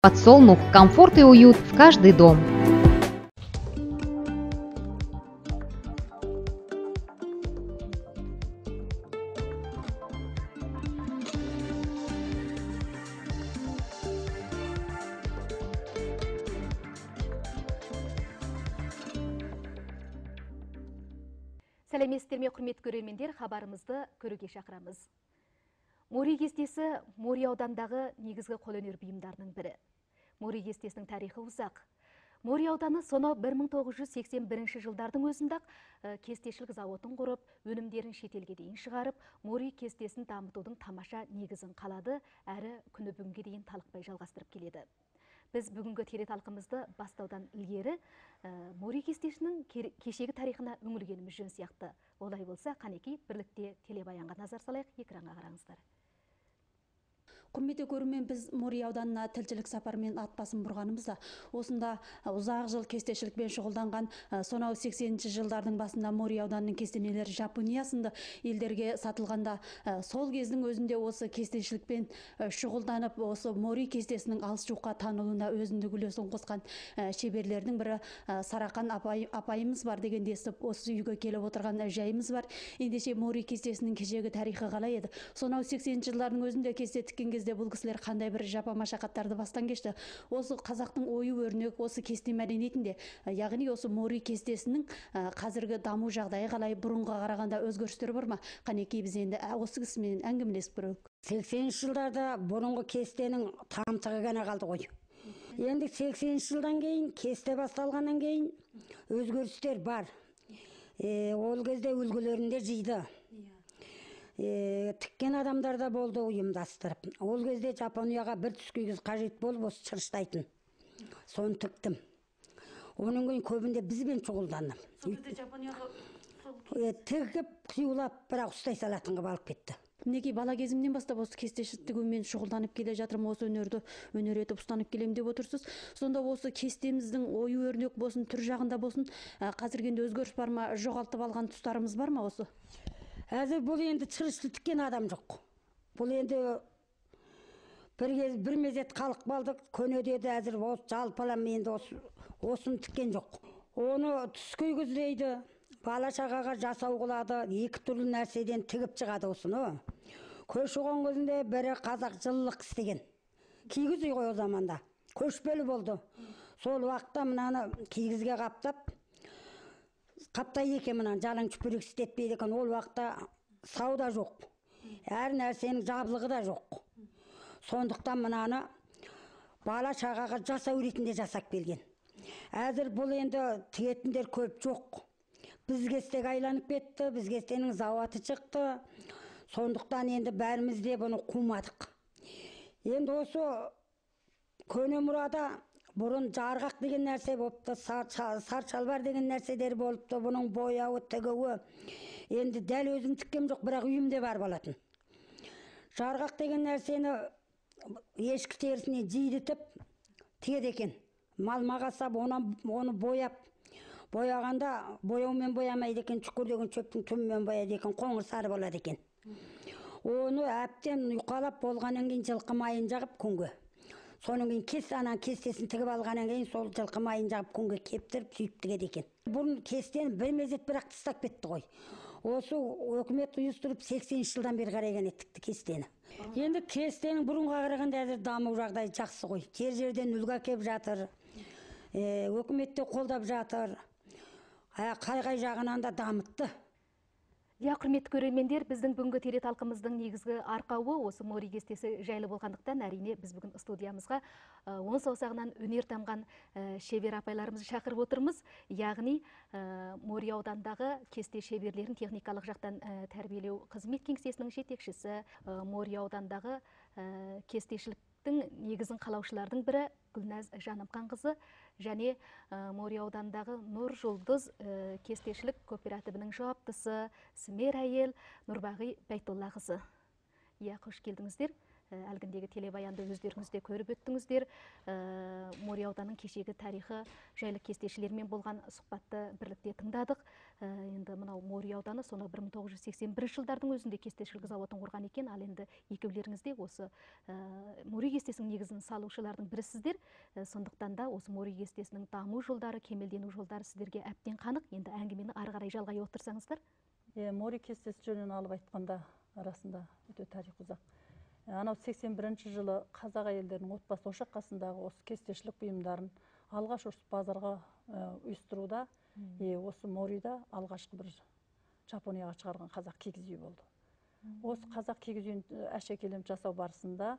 Подсолнух, комфорт и уют в каждый дом. Сәлеметсіздер ме, құрметті көрермендер, хабарымызды көруге шақырамыз. Мори кестесі Мори аудандағы негізгі қолөнер бұйымдарының бірі. Мори кестесінің тарихы ұзақ. Мори ауданы сонау 1981 жылдардың өзінде кестешілік зауытын құрып, өнімдерін шетелге дейін шығарып, мори кестесін дамытудың тамаша негізін қалады, әрі күні бүгінге дейін талықпай жалғастырып келеді. Біз бүгінгі телеталқымызды бастаудан ілгері мори кестесінің кешегі тарихына үңілгеніміз жөн сияқты. Олай болса, қанекей бірлікте телебаянға назар салайық, экранға қараңыздар. Құрметті көрермен, біз Мори ауданына тілшілік сапармен ат басын бұрғанымызда, осында ұзақ жыл кестешілікпен шұғылданған, сонау 80-ші жылдардың басында Мори ауданының кестенелері Жапония сынды елдерге сатылғанда, сол кездің өзінде осы кестешілікпен шұғылданып, осы мори кестесінің алыс жуыққа танылуына өзіндік үлесін қосқан шеберлердің бірі Сарақан апайымыз бар дегенде естіп, осы үйге келіп отырған жайымыз бар. Ендеше мори кестесінің кешегі тарихы қалай еді? Сонау 80-ші жылдардың өзінде кесте тіккен кезде бұл кісілер қандай бір жапа машақаттарды бастан кешті? Осы қазақтың ою өрнек, осы кесте мәдениетінде, яғни осы мори кестесінің қазіргі даму жағдайы қалай, бұрынға қарағанда өзгерістер бар ма? Қанекей, біз енді осы кісімен әңгімелесіп көрейік. 80-ші жылдарда бұрынғы кестенің тамтығы ғана қалды ғой. Енді 80-ші жылдан кейін, кесте басталғаннан кейін өзгерістер бар. Ол кезде үлгілерінде жиды. Тіккен адамдар да болды ұйымдастырып. Ол кезде Жапонияға бір түскейгіз қажет болып, осы шырыштайтын. Соны тіктім. Оның кейін көбінде бізбен шұғылдандым. Сол кезде Жапонияға тігіп, қиюлап, бірақ ұстай салатын қылып алып кетті. Мінекей, бала кезімнен бастап осы кестешілік тігумен шұғылданып келе жатырмын, осы өнерді өнер етіп ұстанып келемін деп отырсыз. Сонда осы кестеміздің ою өрнек болсын, түр жағында болсын, қазіргі енді өзгеріс бар ма, жоғалтып алған тұстарымыз бар ма осы? Әзір бұл енді шырышты тіккен адам жоқ. Бұл енді бір кез, бір мезет халық балдық, көне деді, әзір осы жалпылам енді осыны тіккен жоқ. Оны түскей күздейді, бала шағаға жасау қылады, екі түрлі нәрседен тігіп шығады осыны. Көші-қон кезінде бірі қазақ жылылық істеген. Кигіз үй ғой о заманда. Көшпелі болды. Сол уақытта мынаны кигізге қаптап, қаптай екен мынаны, жалаң шүпірек істетпейді екен. Ол уақытта сауда жоқ. Әр нәрсенің жабылығы да жоқ. Сондықтан мынаны бала шағаға жасау ретінде жасап келген. Әзір бұл енді тігетіндер көп жоқ. Біз кестеге айланып кетті, біз кестенің зауаты шықты. Сондықтан енді бәріміз де бұны қумадық. Енді осы көне мұрада бұрын жарғақ деген нәрсе болыпты, сар шалбар деген нәрселер болыпты, бұның бояуы, тігуі. Енді дәл өзім тіккем жоқ, бірақ үйімде бар болатын. Жарғақ деген нәрсені ешкі терісіне жидітіп тігеді екен. Мал мағасап, оны бояп, бояғанда бояумен боямайды екен, шүкір деген шөптің түбімен бояды екен, қоңыр сары болады екен. Оны әбден ұйқалап болғаннан кейін жылқы майын жағып күнге. Соның кейін анан кестесін тігіп алғаннан кейін сол жылқы майын жағып күнге кептіріп сөйтіп тігеді екен. Бұрын кестені бір мезет бірақ тастап кетті ғой. Осы өкімет ұйыстырып 80-ші жылдан бері қарай ғана тікті кестені. Енді кестенің бұрынға қарағанда әзір даму жағдайы жақсы ғой. Жер жерден үлгі әкеп жатыр, өкімет те қолдап жатыр. Қай-қай жағынан да дамытты. Иә, құрметті көрермендер, біздің бүгінгі телеталқымыздың негізгі арқауы осы мори кестесі жайлы болғандықтан, әрине біз бүгін студиямызға он саусағынан өнер тамған шебер апайларымызды шақырып отырмыз. Яғни Мори аудандағы кесте шеберлерін техникалық жақтан тәрбиелеу қызмет кеңсесінің жетекшісі, Мори аудандағы кестешіліктің негізін қалаушылардың бірі Гүлназ Жанымқанқызы және Мори аудандағы Нұр Жұлдыз кестешілік кооперативінің жауаптысы, смер әйел Нұрбағи Бәйтоллақызы. Иә, қош келдіңіздер. Әлгіндегі телебаянды өздеріңіз де көріп өттіңіздер. Мори ауданының кешегі тарихы жайлы кестешілермен болған сұхбатты бірлікте тыңдадық. Енді мынау Мори ауданы сонау 1981 жылдардың өзінде кестешілік зауытын құрған екен. Ал енді екеулеріңіз де осы Мори кестесінің негізін салушылардың бірісіздер. Сондықтан да осы Мори кестесінің даму жолдары, кемелдену жолдары сіздерге әбден қанық. Енді әңгімені ары қарай жалғай отырсаңыздар. Мори кестесі жөнінен алып айтқанда, арасында өте тарих ұзақ. Анау 81 жылы қазақ әйелдерінің отбасы ошақ қасындағы осы кестешілік бұйымдарын алғаш осы базарға ұйыстыруда, осы Морида алғашқы бір Жапонияға шығарған қазақ кигіз үйі болды. Осы қазақ кигіз үйін әшекейлеп жасау барысында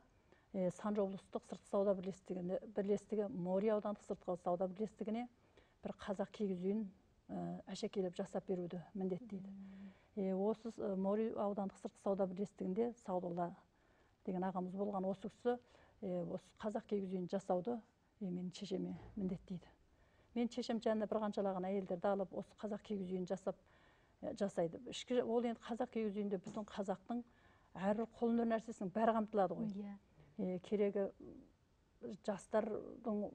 Санжа облыстық сыртқы сауда бірлестігі Мори аудандық сыртқы сауда бірлестігіне бір қазақ кигіз үйін әшекейлеп жасап беруді міндеттейді. Осы Мори аудандық сыртқы сауда бірлестігінде Саудолла деген ағамыз болған. Осы кісі осы қазақ кигіз үйін жасауды менің шешеме міндеттейді. Мен шешем жанына бір қаншалаған әйелдерді алып осы қазақ кигіз үйін жасайды. Ішкі ол енді қазақ кигіз үйінде бүтін қазақтың әрбір қолөнер нәрсесінің бәрі қамтылады ғой. Керегі жастардың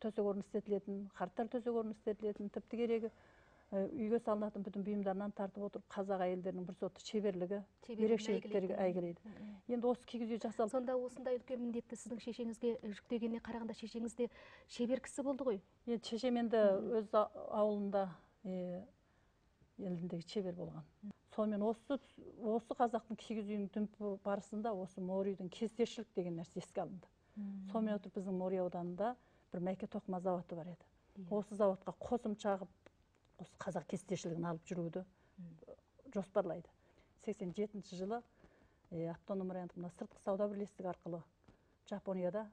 төсек орны істетілетін, қарттар төсек орны істетілетін, тіпті керегі үйге салынатын бүтін бұйымдарынан тартып отырып қазақ әйелдерінің бір сотты шеберлігі, ерекшеліктерге әйгілейді. Енді осы кигіз үй жасалды. Сонда осындай үлкен міндетті сіздің шешеңізге жүктегеніне қарағанда шешеңіз де шебер кісі болды ғой? Енді шешем енді өз ауылында еліндегі шебер болған. Сонымен осы қазақтың кигіз үйінің дүмпі барысында осы Моридің кестешілік деген нәрсе еске алынды. Сонымен отырып біздің Мори ауданында бір мәке тоқыма зауыты бар еді. Осы зауытқа қосымша қылып осы қазақ кестешілігін алып жүруді жоспарлайды. 87 жылы автоном райондық мына сыртқы сауда бірлестігі арқылы Жапонияда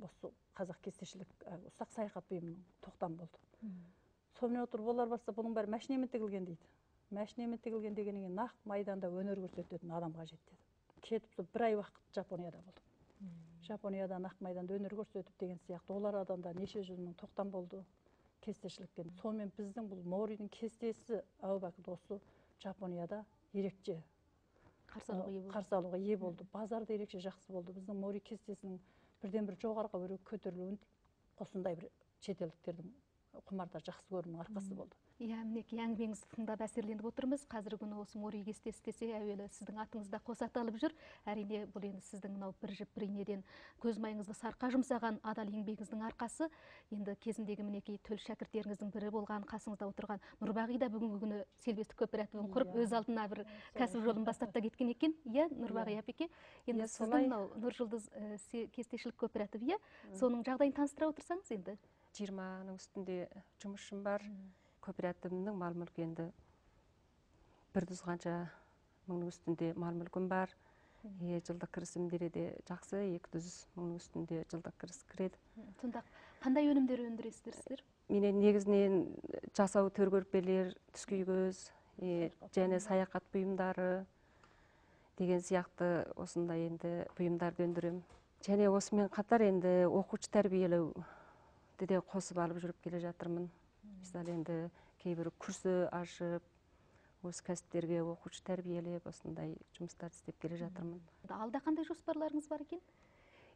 осы қазақ кестешілік ұсақ саяхат бұйымының тоқтам болды. Сонымен отырып олар барса, бұның бәрі мәшинемен тігілген дейді. Мәшинемен тігілген дегеннен кейін нақ майданда өнер көрсететін адам қажет деді. Кетіп бір ай уақыт Жапонияда болдым. Жапонияда нақ майданда өнер көрсетіп деген сияқты олар адамда неше жүз мың тоқтам болды кестешіліктен. Сонымен біздің бұл Моридің кестесі әу-бәкіл осы Жапонияда ерекше қарсы алуға ие болды. Базарда ерекше жақсы болды. Біздің Мори кестесінің бірден бір жоғарыға көтерілуін осындай бір шетелдіктердің құмарта жақсы көруінің арқасы болды. Иә, мінекей әңгімеңізді тыңдап әсерленіп отырмыз. Қазіргі күні осы Мори кестесі десе, әуелі сіздің атыңызда қоса аталып жүр. Әрине, бұл енді сіздің мынау бір жіп бір инеден көз майыңызды сарқа жұмсаған адал еңбегіңіздің арқасы. Енді кезіндегі мінекей төл шәкірттеріңіздің бірі болған, қасыңызда отырған Нұрбағи да бүгінгі күні селбестік кооперативін құрып, өз алдына бір кәсіп жолын бастап та кеткен екен. Иә, Нұрбағи әпеке. Енді сіздің мынау Нұржұлдыз кестешілік кооперативі, иә, соның жағдайын таныстыра отырсаңыз енді. 20-ның үстінде жұмысшым бар. Кооперативімнің мал мүлкі енді бір жүз қанша мыңның үстінде мал мүлкім бар. Жылдық кірісімдері де жақсы, 200 мыңның үстінде жылдық кіріс кіреді. Сонда қандай өнімдер өндіресіздер сіздер? Мен негізінен жасау төр көрпелер, түскей көз, және саяхат бұйымдары деген сияқты осындай енді бұйымдарды өндіремін. Және осымен қатар енді оқушы тәрбиелеуді де қосып алып жүріп келе жатырмын. Мысалы енді кейбір курсы ашып, осы кәсіптерге оқушы тәрбиелеп, осындай жұмыстарды істеп келе жатырмын. Алда қандай жоспарларыңыз бар екен?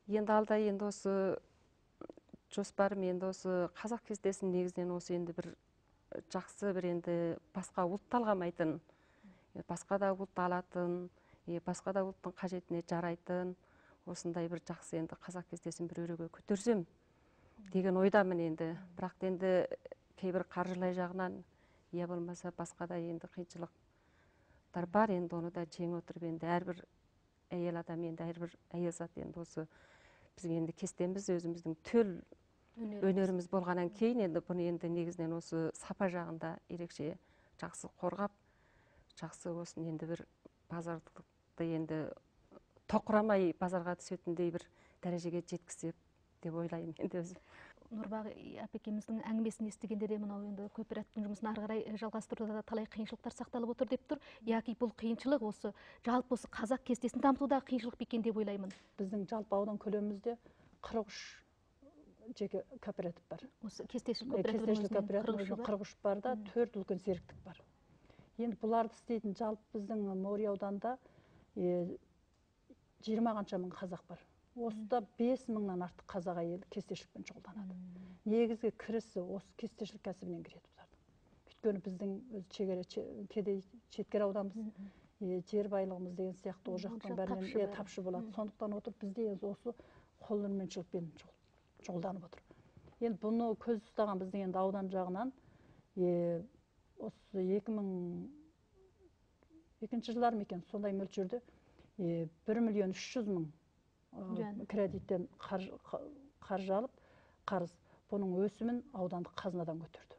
Енді алда енді осы жоспарым енді осы қазақ кестесінің негізінен осы енді бір жақсы бір енді басқа ұлт талғамайтын, басқа да ұлт алатын, басқа да ұлттың қажетіне жарайтын осындай бір жақсы енді қазақ кестесін бір өреге көтерсем деген ойдамын енді. Бірақ енді кейбір қаржылай жағынан, я болмаса басқа да енді қиыншылықтар бар, енді оны да жеңіп отырып енді әрбір әйел адам, енді әрбір әйел зат енді осы біздің енді кестеміз өзіміздің төл өнеріміз болғаннан кейін енді бұны енді негізінен осы сапа жағында ерекше жақсы қорғап, жақсы осыны енді бір базарды енді тоқырамай базарға түсетіндей бір дәрежеге жеткізіп деп ойлаймын енді өзім. Нұрбағи әпекеміздің әңгімесін естігенде де мынау енді кооперативтің жұмысын ары қарай жалғастыруда да талай қиыншылықтар сақталып отыр деп тұр. Яки бұл қиыншылық осы жалпы осы қазақ кестесін дамытудағы қиыншылық па екен деп ойлаймын. Біздің жалпы аудан көлемімізде 43 жеке кооператив бар. Осы кестешілік кооперативінің 43 бар да, 4 үлкен серіктік бар. Енді бұларды істейтін жалпы біздің Мори ауданында 20 қанша мың қазақ бар. Осыда 5 мыңнан артық қазақ әйелі кестешілікпен шұғылданады. Негізгі кірісі осы кестешілік кәсібінен кіреді бұлардың. Өйткені біздің өз шекара кедей шеткері ауданбыз, жер байлығымыз деген сияқты ол жақтан бәрінен тапшы болады. Сондықтан отырып бізде енді осы қолөнершілікпен шұғылданып отыр. Енді бұны көз ұстаған біздің енді аудан жағынан осы 2002 жылдар ма екен, сондай мөлшерде 1 300 000 кредиттен қаржы алып, қарыз. Бұның өсімін аудандық қазынадан көтерді.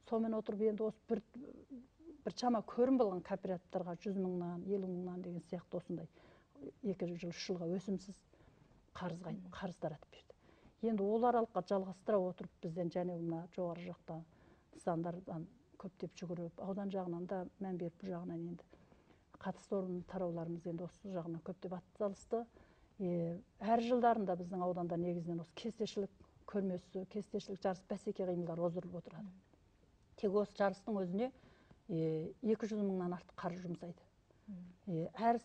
Сонымен отырып енді осы бір шама көрім болған кооперативтарға 100 мыңнан, 50 мыңнан деген сияқты осындай 2 жыл, 3 жылға өсімсіз қарыз таратып берді. Енді ол аралыққа жалғастыра отырып бізден және мына жоғары жақта нысандардан көптеп жүгіріп, аудан жағынан да мән беріп, бұл жағынан енді қатысты орын тарауларымыз енді осы жағынан көптеп атсалысты. Әр жылдарында біздің ауданда негізінен осы кестешілік көрмесі, кестешілік жарыс бәсеке қимылдары оздырылып отырады. Тек осы жарыстың өзіне 200 мыңнан артық қаржы жұмсайды. Әр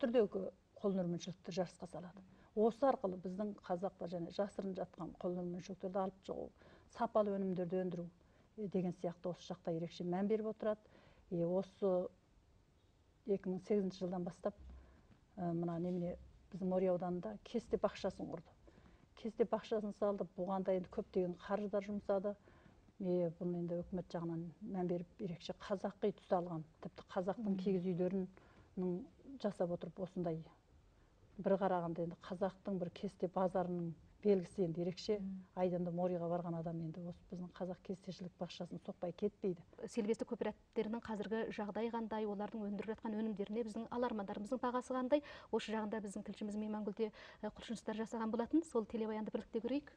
түрдегі қолөнершілікті жарысқа салады. Осы арқылы біздің қазақта және жасырын жатқан қолөнершіліктерді алып шығу, сапалы өнімдерді өндіру деген сияқты осы жақта ерекше мән беріп отырады. Осы 2008 жылдан бастап мына немене біздің Мори ауданында кесте бақшасын құрды. Кесте бақшасын салды, бұған да енді көптеген қаржыдар жұмсады. Бұны енді үкімет жағынан мән беріп ерекше қазақи түс алған, тіпті қазақтың киіз үйлерінің жасап отырып осындай бір қарағанда енді қазақтың бір кесте базарының белгісі енді ерекше. Айдынды Мориға барған адам енді осы біздің қазақ кестешілік бақшасын соқпай кетпейді. Селбесті кооперативтерінің қазіргі жағдайы қандай, олардың өндіріп жатқан өнімдеріне біздің алармандарымыздың бағасы қандай, осы жағында біздің тілшіміз Меймангүл де құлшыныстар жасаған болатын. Сол телебаянды бірлікте көрейік.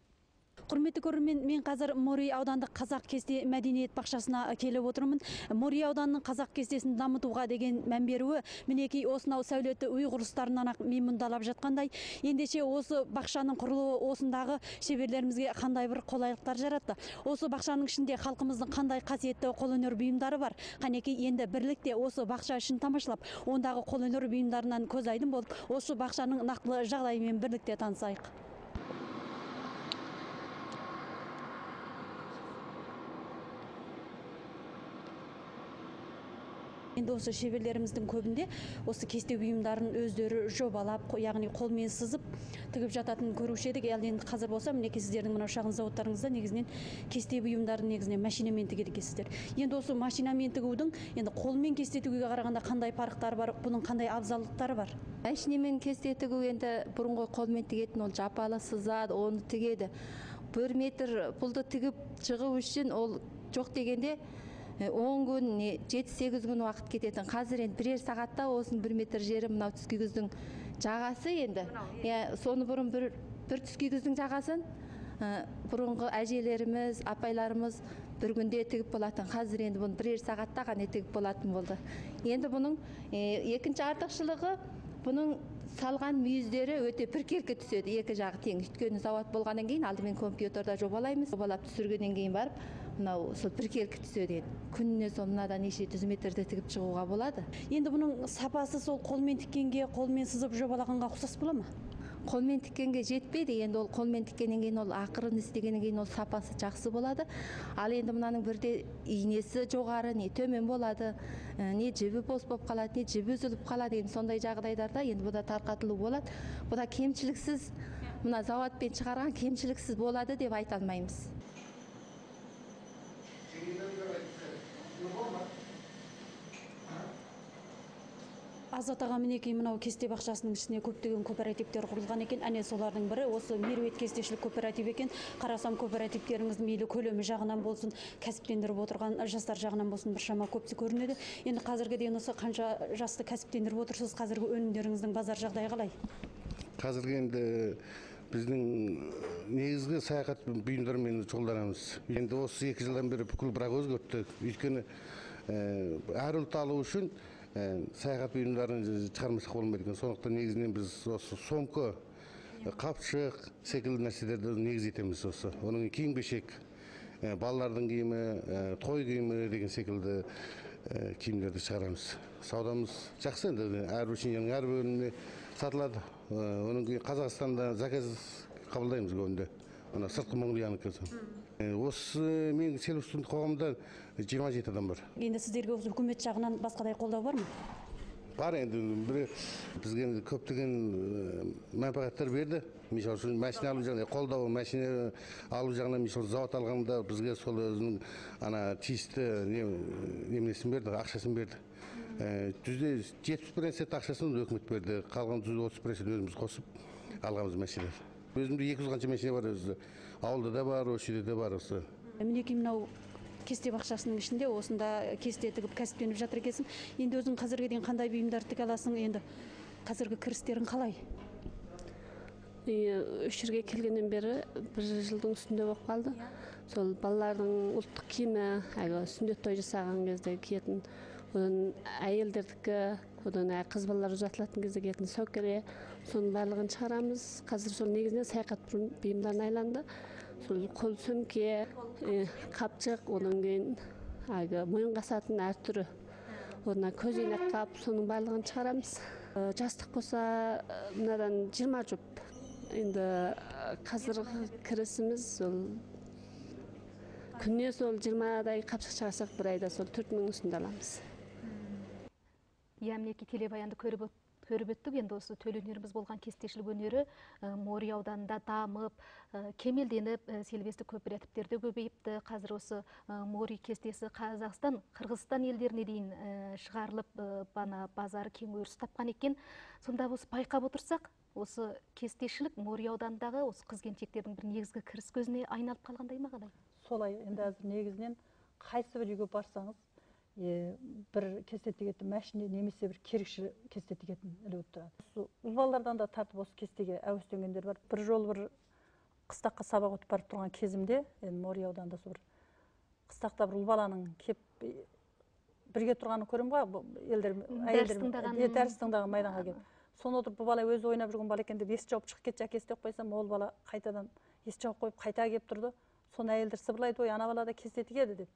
Құрметті көрермен, мен қазір Мори аудандық қазақ кесте мәдениет бақшасына келіп отырмын. Мори ауданының қазақ кестесін дамытуға деген мән беруі мінекей осынау сәулетті үй құрылыстарынан ақ менмұндалап жатқандай. Ендеше осы бақшаның құрылуы осындағы шеберлерімізге қандай бір қолайлықтар жаратты. Осы бақшаның ішінде халқымыздың қандай қасиетті қолөнер бұйымдары бар. Қанекей енді бірлікте осы бақша ішін тамашалап, ондағы қолөнер бұйымдарынан көз айдын болып, осы бақшаның нақтылы жағдайымен бірлікте танысайық. Енді осы шеберлеріміздің көбінде осы кесте бұйымдарын өздері жобалап, яғни қолмен сызып тігіп жататын көруші едік. Ал енді қазір болса, мінекей сіздердің мынау шағын зауыттарыңызда негізінен кесте бұйымдарын негізінен машинамен тігеді екенсіздер. Енді осы машинамен тігудің енді қолмен кесте тігуге қарағанда қандай парықтары бар, бұның қандай абзалдықтары бар? Машинамен кесте тігу енді бұрынғы қолмен тігетін, ол жапалы сызады, оны тігеді. 1 метр пұлды тігіп шығу үшін ол жоқ дегенде 10 күн, 7-8 күн уақыт кететін. Қазір енді бірер сағатта осының 1 метр жері мынау түскігіздің жағасы енді. Соны бұрын бір түскігіздің жағасын бұрынғы әжелеріміз, апайларымыз бір күнде тігіп болатын. Қазір енді бұны бірер сағатта ғана тігіп болатын болды. Енді бұның екінші артықшылығы, бұның салған мүйіздері өте біркелкі түседі, екі жағы тең. Өйткені зауыт болғаннан кейін алдымен компьютерда жобалаймыз, жобалап түсіргеннен кейін барып мынау сол біркелкі түседі. Күніне сол мынадан неше жүз метрді тігіп шығуға болады. Енді бұның сапасы сол қолмен тіккенге, қолмен сызып жобалағанға ұқсас бола ма? Қолмен тіккенге жетпейді. Енді ол қолмен тіккеннен кейін, ол ақырын істегеннен кейін ол сапасы жақсы болады. Ал енді мынаның бірде инесі жоғары, не төмен болады, не жібі бос болып қалады, не жібі үзіліп қалады. Енді сондай жағдайларда енді бұда тарқатылу болады. Бұда кемшіліксіз, мына зауытпен шығарған кемшіліксіз болады деп айта алмаймыз. Азат аға, мінекей мынау кесте бақшасының ішіне көптеген кооперативтер құрылған екен. Әне солардың бірі осы Меруерт кестешілік кооперативі екен. Қарасам, кооперативтеріңіз мейлі көлемі жағынан болсын, кәсіптендіріп отырған жастар жағынан болсын біршама көпті көрінеді. Енді қазіргі дейін осы қанша жасты кәсіптендіріп отырсыз, қазіргі өнімдеріңіздің базар жағдайы қалай? Қазіргі енді біздің негізгі саяхат бұйымдармен шұғылданамыз. Енді осы 2 жылдан бері бүкіл бірақ өзгерттік. Өйткені әр ұлт алу үшін саяхат бұйымдарын шығармасақ болмайды екен. Сондықтан негізінен біз осы сомка, қапшық секілді нәрселерді негіз етеміз осы. Оның киім-кешек, балалардың киімі, той киімі деген секілді киімдерді шығарамыз. Саудамыз жақсы енді, әрбір шиньяның әр бөліміне сатылады. Одан кейін Қазақстанда заказ қабылдаймыз көбінде. Ана сыртқы Монғолиянікі. Осы менің селекционды қоғамда 27 адам бар. Енді сіздерге осы үкімет жағынан басқадай қолдау бар ма? Бар енді, бізге енді көптеген мәнфағаттар берді. Мысалы үшін машина алу жағынан, қолдау, машина алу жағынан, мысалы зауыт алғанда бізге сол өзінің ана тиісті неменесін берді, ақшасын берді. 70% ақшасын үкімет берді, қалған 130% өзіміз қосып алғанбыз машиналар. Өзімде 200 қанша машина бар өзі. Ауылда да бар, осы жерде де бар осы. Мінекей мынау кесте бақшасының ішінде осында кесте тігіп кәсіптеніп жатыр екенсің. Енді өзің қазірге дейін қандай бұйымдар тіге аласың? Енді қазіргі кірістерің қалай? Үш жерге келгеннен бері бір жылдың үстінде болып қалды. Сол балалардың ұлттық киімі, әлгі сүндет той жасаған кезде киетін, одан әйелдердікі, одан қыз балалар ұзатылатын кезде киетін сөкеле, соның барлығын шығарамыз. Қазір сол негізінен саяхат бұйымдарына айланды. Сол қол сөмке, қапшық, одан кейін әлгі мойын қасатын әр түрі, одан көзәйнек қап, соның барлығын шығарамыз. Жастық болса мынадан 20 жұп. Енді қазір кірісіміз сол күніне сол 20-дай қапшық шығарсақ, бір айда сол 4000 үстінде аламыз. Иә, мінекей телебаянды көріп өттік. Енді осы төл өнеріміз болған кестешілік өнері Мори ауданында дамып, кемелденіп, селбесті кооперативтер де көбейіпті. Қазір осы Мори кестесі Қазақстан, Қырғызстан елдеріне дейін шығарылып, бана базары кең өріс тапқан екен. Сонда осы байқап отырсақ, осы кестешілік Мори ауданындағы осы қыз келіншектердің бір негізгі кіріс көзіне айналып қалғандай ма қалай? Солай, енді әзір негізінен қайсы бір үйге барсаңыз, бір кесте тігетін машина немесе бір керекші кесте тігетін іліп тұрады. Ұл балалардан да тартып осы кестеге әуестенгендер бар. Бір жол бір қыстаққа сабақ өтіп барып тұрған кезімде, енді Мори ауданында сол бір қыстақта бір ұл баланың кеп бірге тұрғанын көремін ғой, елдер әйелдер дәріс тыңдаған майданға келіп. Соны отырып бұл бала өзі ойнап жүрген бала екен деп ес жауып шығып кетті, әкесі деп қойсам, ол бала қайтадан ес жауып қойып қайта келіп тұрды. Соны әйелдер сыбырлайды, ой, ана бала да кесте тігеді деп.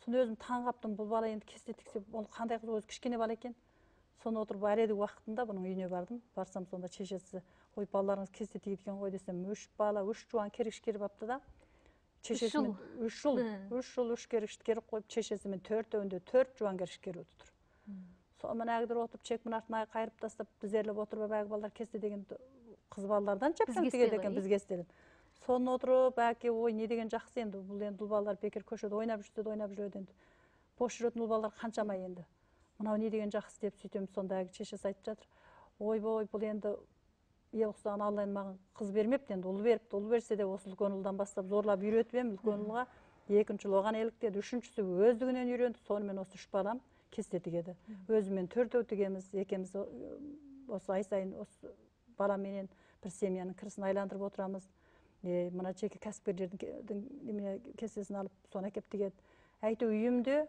Соны өзім таң қаптым, бұл бала енді кесте тіксе, ол қандай қыз, өзі кішкене бала екен. Соны отырып әредік уақытында бұның үйіне бардым. Барсам сонда шешесі, ой, балаларыңыз кесте тігеді екен ғой десем, 3 бала, 3 жуан керекші керіп апты да. Шешесімен 3 жыл, 3 жыл 3 керекші керіп қойып, шешесімен төртеуінде 4 жуан керекші керіп отыр. Сонымен әгдір отырып, чекмін артына қайырып тастап, тізерлеп отырып, әлгі балалар кесте деген қыз балалардан чапшаң тігеді екен, бізге істеді. Соны отырып, әке, ой, не деген жақсы енді, бұл енді ұл балалар бекер көшеде ойнап жүрсе де ойнап жүреді енді. Бос жүретін ұл балалар қаншама енді. Мынау не деген жақсы деп сөйтемін, сонда әлгі шешесі айтып жатыр. Ойбой, бұл енді ел құсаған Алла енді маған қыз бермепті енді, ұл беріпті. Ұл берсе де осы үлкен ұлдан бастап зорлап үйретіп едім, үлкен ұлға, екінші ұл оған еліктеді, үшіншісі өздігінен үйренді. Сонымен осы 3 балам кесте тігеді. Өзімен төртеу тігеміз, екеуміз осы ай сайын осы баламенен бір семьяның кірісін айландырып отырамыз. Мына жеке кәсіпкерлердің кестесін алып, соны әкеп тігеді. Әйтеуір үйімде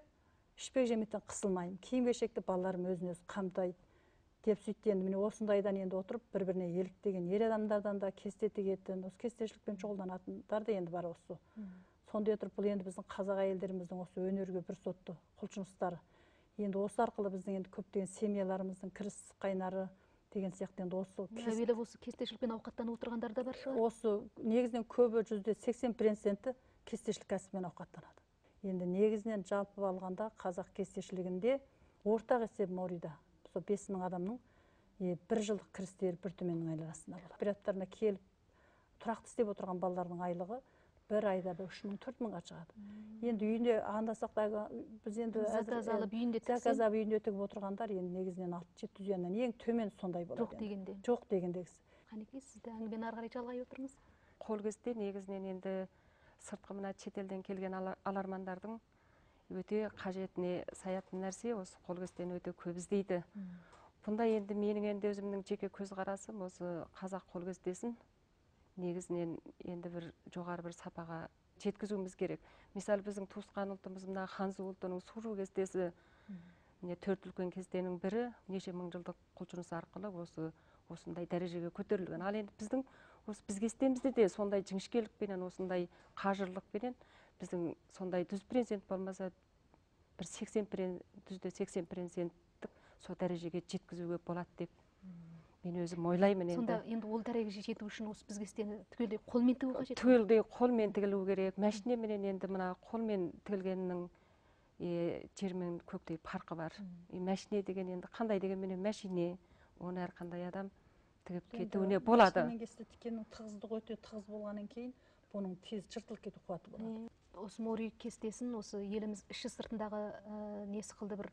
ішпек жемектен қысылмаймын. Киім-кешекті балаларым өзін өзі қамтайды деп сөйтті. Енді міне осындайдан енді отырып бір-біріне еліктеген ер адамдардан да кесте тігетін, осы кестешілікпен шұғылданатындар да енді бар осы. Сондай отырып бұл енді біздің қазақ әйелдеріміздің осы өнерге бір сотты құлшыныстары. Енді осы арқылы біздің енді көптеген семьяларымыздың кіріс қайнары деген сияқты енді осы. Әуелі осы кестешілікпен ауқаттанып отырғандар да бар шығар. Осы негізінен көбі 80% кестешілік кәсібімен ауқаттанады. Енді негізінен жалпы алғанда қазақ кестешілігінде ортақ есеп Морида сол 5000 адамның бір жылдық кірістері бір түменнің айналасында болады. Бір аптарына келіп тұрақты істеп отырған балалардың айлығы бір айда 3000 4000-ға шығады. Енді үйінде андасақ біз енді заказ алып үйінде заказ алып үйінде тігіп отырғандар енді негізінен 6-700 юаннан ең төмен сондай болады. Жоқ дегенде. Жоқ дегендегісі. Қанекей, сіз де әңгімені ары қарай жалғай отырыңыз. Қол кесте негізінен енді сыртқы мына шетелден келген алармандардың өте қажетіне саятын нәрсе, осы қол кестені өте көп іздейді. Бұнда енді менің енді өзімнің жеке көзқарасым осы қазақ қол кестесін негізінен енді бір жоғары бір сапаға жеткізуіміз керек. Мысалы біздің туысқан ұлтымыз мына ханзу ұлтының сужу кестесі, міне төрт үлкен кестенің бірі, неше мың жылдық құлшыныс арқылы осы осындай дәрежеге көтерілген. Ал енді біздің осы біз кестемізде де сондай жіңішкелікпенен, осындай қажырлықпенен біздің сондай 100% болмаса бір 80% сол дәрежеге жеткізуге болады деп Мен өзім ойлаймын енді. Сонда енді ол дәрежеге жету үшін осы біз кестені түгелдей қолмен тігу қажет. Түгелдей қолмен тігілу керек. Мәшинеменен енді мына қолмен тігілгеннің жер мен көктей парқы бар. Мәшине деген енді қандай дегенменен мәшине, оны әрқандай адам тігіп кетуіне болады. Мәшинемен кесте тіккеннің тығыздығы өте тығыз болғаннан кейін бұның тез жыртылып кету қуаты болады. Осы мори кестесін осы еліміз іші сыртындағы несі қылды бір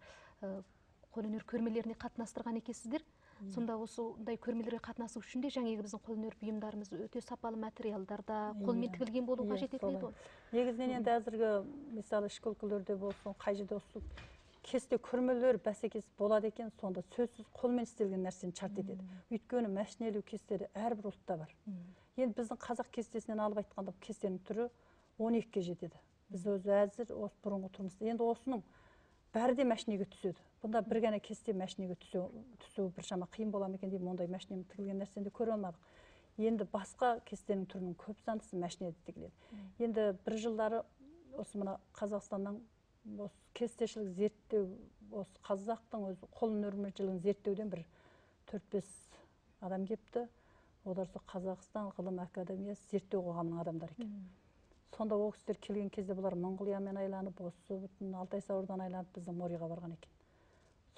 қолөнер көрмелеріне қатынастырған екенсіздер. Сонда осындай көрмелерге қатынасу үшін де жаңағы біздің қолөнер бұйымдарымыз өте сапалы материалдарда қолмен тігілген болу қажет етіледі ғой. Негізінен енді әзіргі мысалы ішкі өлкелерде болсын, қай жерде болсын кесте көрмелер бәсекесі болады екен, сонда сөзсіз қолмен істелген нәрсені шарт етеді. Өйткені мәшинелеу кестелері әрбір ұлтта бар. Енді біздің қазақ кестесінен алып айтқанда кестенің түрі 12-ге жетеді. Біз өзі әзір осы бұрынғы тұрмыста. Енді осының бәрі де мәшинеге түседі. Бұнда бір ғана кесте мәшинеге түсу біршама қиын бола ма екен деймін, ондай мәшинемен тігілген нәрсені де көре алмадық. Енді басқа кестенің түрінің көп сандысы мәшинеде тігіледі. Енді бір жылдары осы мына Қазақстаннан осы кестешілік зерттеу, осы қазақтың өзі қолөнершілігін зерттеуден бір 4-5 адам кепті. Олар сол Қазақстан ғылым академиясы зерттеу қоғамының адамдары екен. Сонда ол кісілер келген кезде бұлар Моңғолиямен айланып, осы бүтін Алтай Сауырдан айланып біздің Мориға барған екен.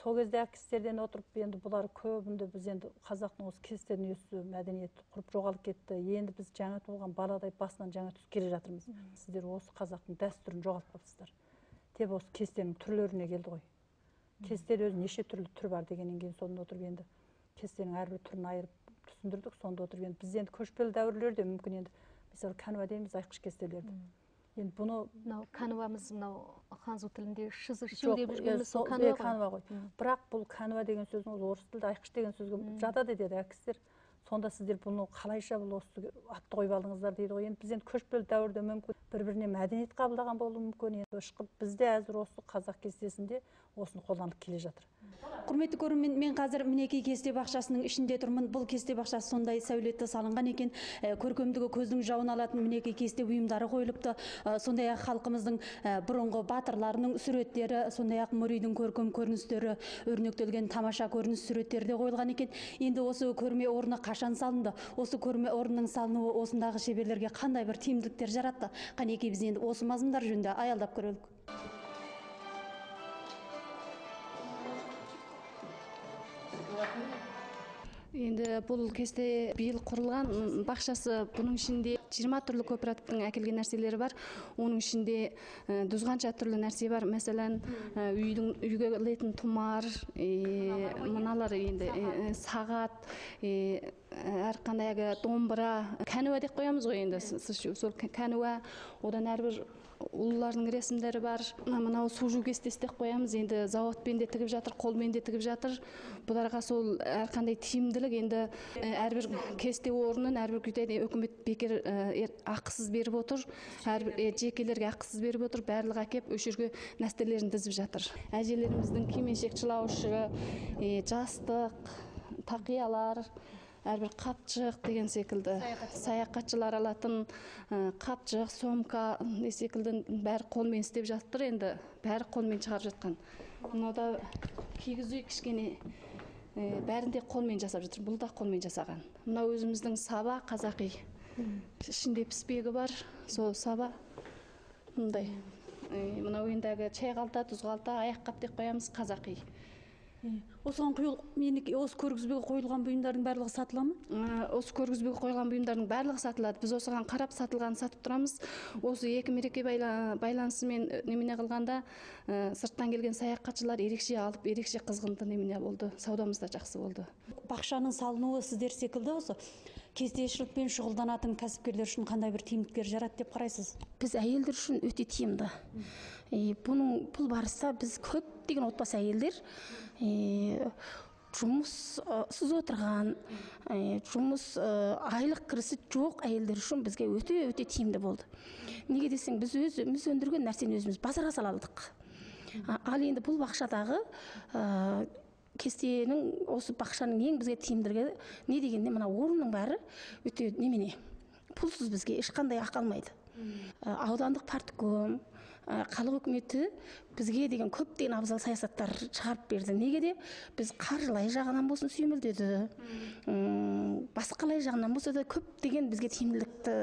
Сол кезде кісілерден отырып, енді бұлар көбінде біз енді қазақтың осы кесте дүниесі мәдениеті құрып жоғалып кетті. Енді біз жаңа туылған баладай басынан жаңа түсіп келе жатырмыз. Сіздер осы қазақтың дәстүрін жоғалтпапсыздар деп осы кестенің түрлеріне келді ғой. Кестеде өзі неше түрлі түр бар дегеннен кейін сонда отырып енді кестенің әрбір түрін айырып түсіндірдік. Сонда отырып енді біз енді көшпелі дәуірлерде мүмкін енді мысалы канва дейміз айқыш кестелерді. Енді бұны мынау канвамыз мынау ханзу тілінде шызы шу деп жүргеніміз сол канва ғой. Бірақ бұл канва деген сөздің өзі орыс тілінде айқыш деген сөзге жатады деді кісілер. Сонда сіздер бұны қалайша бұл осы атты қойып алдыңыздар дейді ғой. Енді біз енді көшпелі дәуірде мүмкін бір-біріне мәдениет қабылдаған болуы мүмкін. Енді ышқып бізде әзір осы қазақ кестесінде осыны қолданып келе жатыр. Құрметті көрермен, мен қазір мінекей кесте бақшасының ішінде тұрмын. Бұл кесте бақшасы сондай сәулетті салынған екен. Көркемдігі көздің жауын алатын мінекей кесте бұйымдары қойылыпты. Сондай-ақ халқымыздың бұрынғы батырларының суреттері, сондай-ақ Моридің көркем көріністері өрнектелген тамаша көрініс суреттері де қойылған екен. Енді осы көрме орны қашан салынды? Осы көрме орнының салынуы осындағы шеберлерге қандай бір тиімділіктер жаратты? Қанекей, біз енді осы мазмұндар жөнінде аялдап көрелік. Енді бұл кесте биыл құрылған бақшасы, бұның ішінде 20 түрлі кооперативтің әкелген нәрселері бар. Оның ішінде 100 түрлі нәрсе бар. Мәселен, үйге ілетін тұмар, мыналар енді сағат, әрқандай домбыра, кәнуа деп қоямыз ғой енді, сол кәнуа, одан әрбір ұлылардың ресімдері бар. Мынау су жу кестесі деп қоямыз. Енді зауытпен де тігіп жатыр, қолмен де тігіп жатыр. Бұларға сол әрқандай тиімділік енді әрбір кесте орнын әрбір күйде үкімет бекер ақысыз беріп отыр. Әрбір жекелерге ақысыз беріп отыр. Барлығы әкеп осы жерге нәрселерін тізіп жатыр. Әжелеріміздің кимешек шылаушы, жастық, тақиялар, әрбір қапчық деген секілді, саяхатшылар алатын қапчық, сомка секілді бәрі қолмен істеп жатыр, енді бәрі қолмен шығарып жатқан. Мынау да кигіз үй кішкене, бәрін де қолмен жасап жатыр, бұл да қолмен жасаған. Мынау өзіміздің саба қазақи, ішінде піспегі бар, сол саба мындай. Мынау ендегі чай қалта, тұз қалта, аяқ қап деп қоямыз қазақи. Осыған осы көргізбеге қойылған бұйымдардың барлығы сатыла ма? Осы көргізбеге қойылған бұйымдардың барлығы сатылады. Біз осыған қарап сатылғанын сатып тұрамыз. Осы екі мереке байланысымен немене қылғанда сырттан келген саяхатшылар ерекше алып, ерекше қызғынды немене болды. Саудамыз да жақсы болды. Бақшаның салынуы сіздер секілді осы кестешілікпен шұғылданатын кәсіпкерлер үшін қандай бір тиімділіктер жаратты деп қарайсыз? Біз әйелдер үшін өте тиімді. Бұл барыста біз көптеген отбасы әйелдер жұмыссыз отырған, жұмыс айлық кірісі жоқ әйелдер үшін бізге өте тиімді болды. Неге десең, біз өзіміз өндірген нәрсені өзіміз базарға сала алдық. Ал енді бұл бақшадағы кестенің, осы бақшаның ең бізге тиімділігі не дегенде, мына орынның бәрі өте немене, пұлсыз, бізге ешқандай ақы алмайды. Аудандық партком, халық үкіметі бізге деген көптеген абзал саясаттар шығарып берді. Неге де біз қаржылай жағынан болсын сүйемелдеді, басқалай жағынан болса да көптеген бізге тиімділікті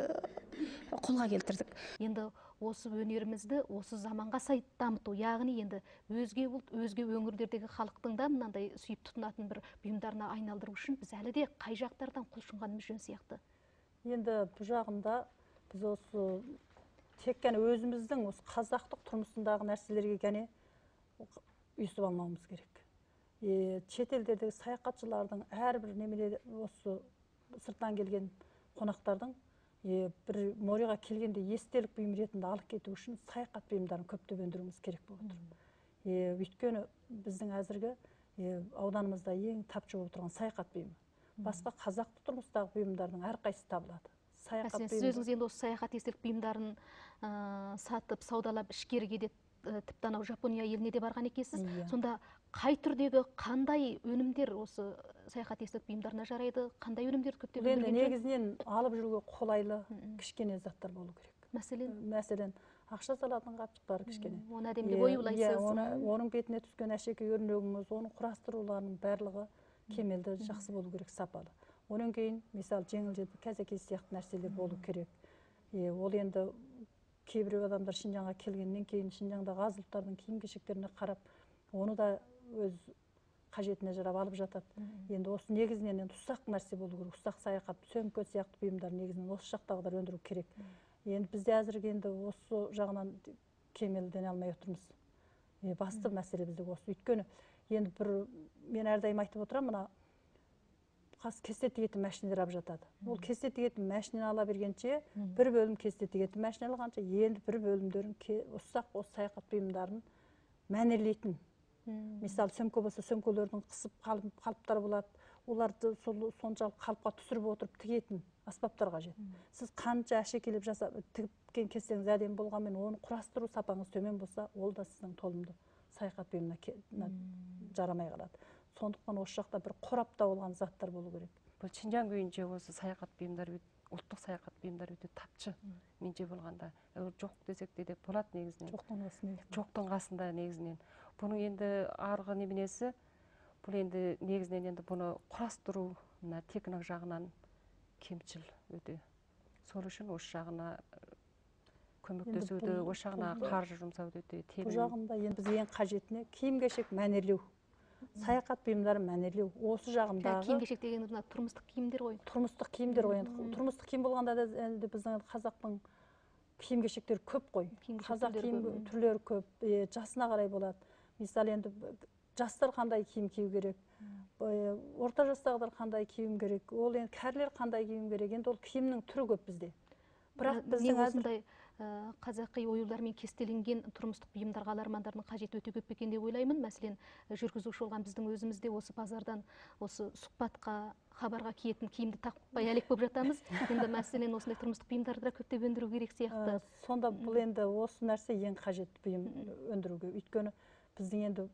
қолға келтірдік. Енді осы өнерімізді осы заманға сай дамыту, яғни енді өзге ұлт, өзге өңірлердегі халықтың да мынандай сүйіп тұтынатын бір бұйымдарына айналдыру үшін біз әлі де қай жақтардан құлшынғанымыз жөн сияқты. Енді бұл жағында біз осы тек қана өзіміздің осы қазақтық тұрмысындағы нәрселерге ғана ұйысып алмауымыз керек. Шетелдердегі саяхатшылардың әрбір немене осы сырттан келген қонақтардың бір Мориға келгенде естелік бұйым ретінде алып кету үшін саяхат бұйымдарын көптеп өндіруіміз керек болып отыр. Өйткені біздің әзіргі ауданымызда ең тапшы болып отырған саяхат бұйымы. Басқа қазақтық тұрмыстағы бұйымдардың әрқайсысы табылады. Мәселен, сіз өзіңіз енді осы саяхат естелік бұйымдарын сатып, саудалап, ішкеріге де, тіпті анау Жапония еліне де барған екенсіз. Сонда қай түрдегі қандай өнімдер осы саяхат естелік бұйымдарына жарайды, қандай өнімдерді көптеп өндірген жөн? Негізінен алып жүруге қолайлы кішкене заттар болу керек. Мәселен? Мәселен, ақша салатын қапшықтар кішкене. Оны әдемілеп оюлайсыз. Оның бетіне түскен әшекей өрнегіңіз, оның құрастыруларының барлығы кемелді, жақсы болу керек, сапалы. Онан кейін, мысалы, жеңіл желпі кәзекей сияқты нәрселер болу керек. Ол енді кейбіреу адамдар Шинжаңға келгеннен кейін Шинжаңдағы аз ұлттардың киім-кешектеріне қарап, оны да өз қажетіне жарап алып жатады. Енді осы негізінен енді ұсақ нәрсе болу керек, ұсақ саяхат, сөмке сияқты бұйымдар негізінен осы жақтағыдар өндіру керек. Енді бізде әзірге енді осы жағынан кемелдене алмай отырмыз. Басты мәселе бізде осы. Өйткені енді бір мен әрдайым айтып отырамын, мына кесте тігетін мәшинелер алып жатады. Ол кесте тігетін мәшинені ала бергенше, бір бөлім кесте тігетін мәшине алғанша, енді бір бөлімдерін ұсақ осы саяхат бұйымдарын мәнерлейтін. Мысалы, сөмке болса, сөмкелердің қысып қалыптар болады. Оларды соншалық қалыпқа түсіріп отырып тігетін аспаптар қажет. Сіз қанша әшекейлеп жасап тігіп кестеңіз әдемі болғанмен, оны құрастыру сапаңыз төмен болса, ол да сіздің толымды саяхат бұйымына жарамай қалады. Сондықтан осы жақта бір қорапта болған заттар болу керек. Бұл Шинжаң күйінше осы саяхат бұйымдар, ұлттық саяхат бұйымдар өте тапшы. Менше болғанда жоқ десек те деп болады негізінен. Жоқтың қасында. Жоқтың қасында негізінен. Бұның енді арғы неменесі, бұл енді негізінен енді бұны құрастыру мына техник жағынан кемшіл өте. Сол үшін осы жағына көмектесуді, осы жағына қаржы жұмсауды өте тегін. Бұл жағында енді біз ең қажетіне киім-кешек мәнерлеу. Саяхат бұйымдарын мәнерлеу. Осы жағындағы киім-кешек деген мына тұрмыстық киімдер ғой. Тұрмыстық киімдер ғой енді. Тұрмыстық киім болғанда да енді біздің қазақтың киім-кешектері көп қой. Қазақ киім түрлері көп, жасына қарай болады. Мысалы, енді жастар қандай киім кию керек, орта жастағылар қандай киім керек, ол енді кәрілер қандай киім керек. Енді ол киімнің түрі көп бізде. Бірақ біздің осындай қазақи оюлармен кестеленген тұрмыстық бұйымдарға алармандардың қажеті өте көп екен деп ойлаймын. Мәселен, жүргізуші болған біздің өзімізде осы базардан осы сұхбатқа, хабарға киетін киімді тақпай әлек болып жатамыз. Енді мәселен, осындай тұрмыстық бұйымдарды да көптеп өндіру керек сияқты. Сонда бұл енді осы нәрсе ең қажетті бұйым өндіруге. Өйткені біздің енді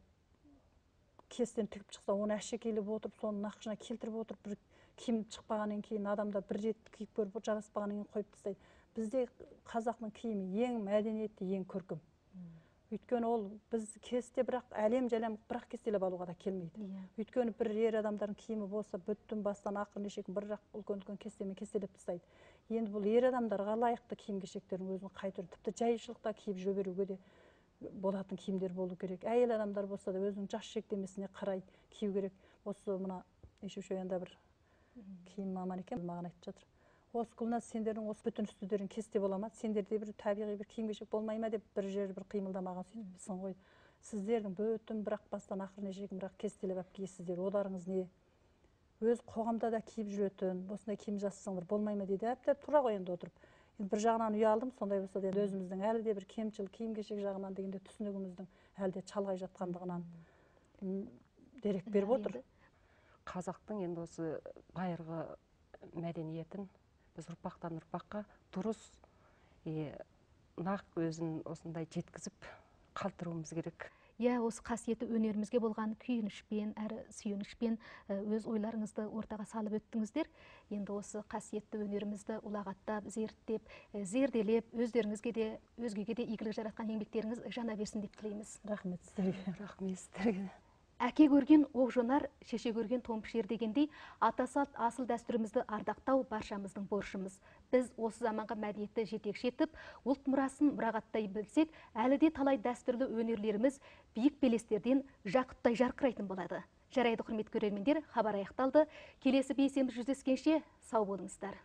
кестені тігіп шықса, оны әшекейлеп отырып, соның нақышына келтіріп отырып, бір киім шықпағаннан кейін адамдар бір рет киіп көріп жараспағаннан кейін қойып тастайды. Бізде қазақтың киімі ең мәдениетті, ең көркем. Өйткені ол біз кесте бірақ әлем-жәлем бірақ кестелеп алуға да келмейді. Өйткені бір ер адамдардың киімі болса, бүтін бастан ақырын шекін бір жақ үлкен-үлкен кестемен кестелеп тастайды. Енді бұл ер адамдарға лайықты киім-кешектердің өзін қай түрі, тіпті жайшылықта киіп жүре беруге де болатын киімдер болу керек. Әйел адамдар болса да өзінің жас шектемесіне қарай кию керек. Осы мына Ешушоянда бір киім маман екен, маған айтып жатыр. Осы Гүлназ, сендердің осы бүтін үстілерің кесте бола ма? Сендерде бір табиғи бір киім-кешек болмай ма деп бір жер бір қимылдамаған сөйтіп сын қойды. Сіздердің бүтін бірақ бастан ақырына шейін бірақ кестелеп алып киесіздер. Оларыңыз не? Өз қоғамда да киіп жүретін, осындай киім жасасаңдар болмай ма дейді. Әптеп тұра ғой енді отырып. Енді бір жағынан ұялдым, сондай болса да енді өзіміздің әлі де бір кемшіл киім-кешек жағынан дегенде түсінігіміздің әлі де шалғай жатқандығынан дерек беріп отыр. Қазақтың енді осы байырғы мәдениетін біз ұрпақтан ұрпаққа дұрыс, нақ өзін осындай жеткізіп қалдыруымыз керек. Иә, осы қасиетті өнерімізге болған күйінішпен әрі сүйенішпен өз ойларыңызды ортаға салып өттіңіздер. Енді осы қасиетті өнерімізді ұлағаттап, зерттеп, зерделеп, өздеріңізге де, өзгеге де игілік жаратқан еңбектеріңіз жана берсін деп тілейміз. Рахмет сіздерге. Рахмет сіздерге. Әке көрген оқ жонар, шеше көрген тон пішер дегендей, ата салт асыл дәстүрімізді ардақтау баршамыздың борышымыз. Біз осы заманғы мәдениетті жетекші етіп, ұлт мұрасын мұрағаттай білсек, әлі де талай дәстүрлі өнерлеріміз биік белестерден жақұттай жарқырайтын болады. Жарайды, құрметті көрермендер, хабар аяқталды. Келесі бейсенбі жүздескенше сау болыңыздар.